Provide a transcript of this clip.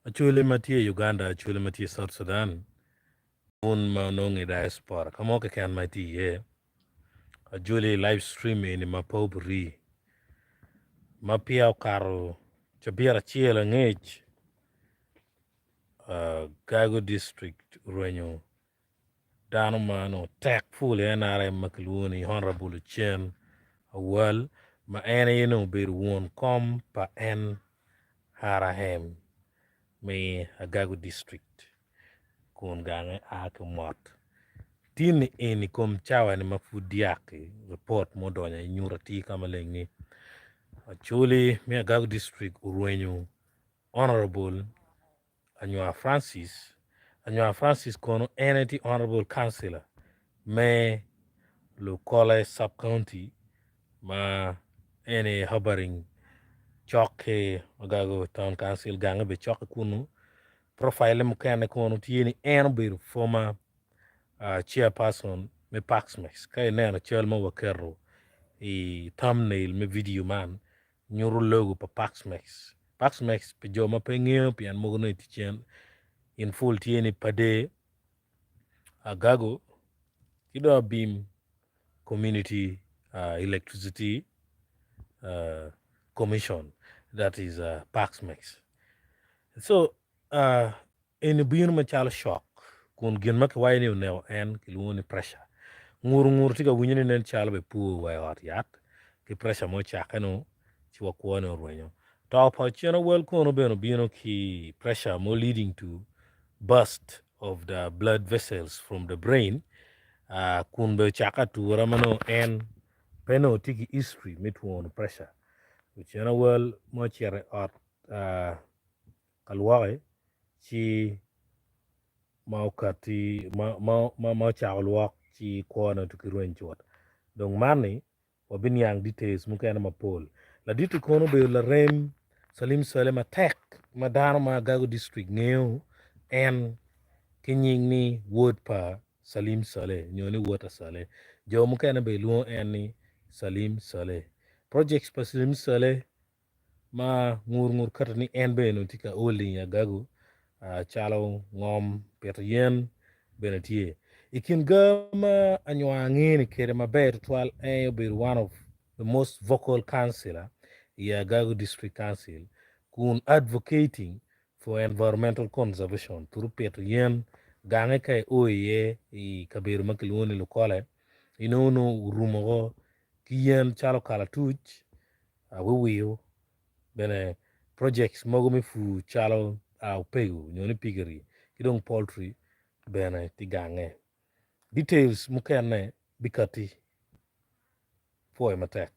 Acholi ma tye i Uganda, Acholi ma tye i South Sudan, wun ma onongo i diaspora ka mo keken ma itye iye, ajoli i live stream eni ma pe obiri ma peya okato cabit acel angec Gago district orwenyo dano ma onongo tek pul i NRM ma kilwongo ni Honourable Ocen Awal ma en aye nongo obedo won kom pa NRM me Agago district kun gange a ki mot. Tin-ni eni kom cawa-ni ma pud dyak-ki ripot ma odonyo aye nyuto atir ka maleng ni Acholi me Agago district orwenyo Honourable Anywar Francis, Anywar Francis kono en aye tye Honourable Councillor me Lukole Sub County ma en aye hovering cok ki Agago Town Council gange bene cok ki kunu profile mukene kono tye ni en obedo former chairperson me Parksmex ka ineno cal ma waketo i thumbnail me video man nyuto logo pa Paxmex. Paxmex pi jo ma pe ngeyo pien mogo nongo itye cen in full tye ni Pade, Agago ki dong Abim Community uh, Electricity uh, Commission that is uh, Paxmex. So uh, Eni obino macalo shock kun gin ma kiwaco ni oneko en kilwongo ni pressure. Nguru nguru tye ka winyo ni nen calo bene pur wa i ot yat ki pressure mo ocakke nu ci wa kwone orwenyo. To pa Ocen Awel kono bene obino ki pressure mo leading to burst of the blood vessels from the brain kun bene ocakke atura ma nongo en pe nongo tye ki history me twono pressure. Ocen Awel ma ocito i ot ka lwoke ci ma okati ma ocako lwok ci kwone otuki rweny cut dong man ni wabiniang details mukene mapol laditi kono obedo larem Salim Saleh matek ma dano ma Agago district ngeyo en ki nying ni wod pa Salim Saleh nyo ni wod Saleh jo mukene bene lwongo en ni Salim Saleh projects pa Salim Saleh ma ngur ngur kati ni en bene onongo tye ka holding agago calo ngom pito yen bene tye i kin ga ma anywar nge ni kede maber tutwal en obedo one of the most vocal councilor i Agago District Council kun advocating for environmental conservation through pito yen gange ka io iye i kabedo ma kilwongo ni Lukole inongo nongo orumo ko ki yen calo kalatuc Awiwiyo bene projects mogo me pur calo opego nyo ni piggery ki dong poultry bene tye gange. Details mukene bikati. Pwoyo matek.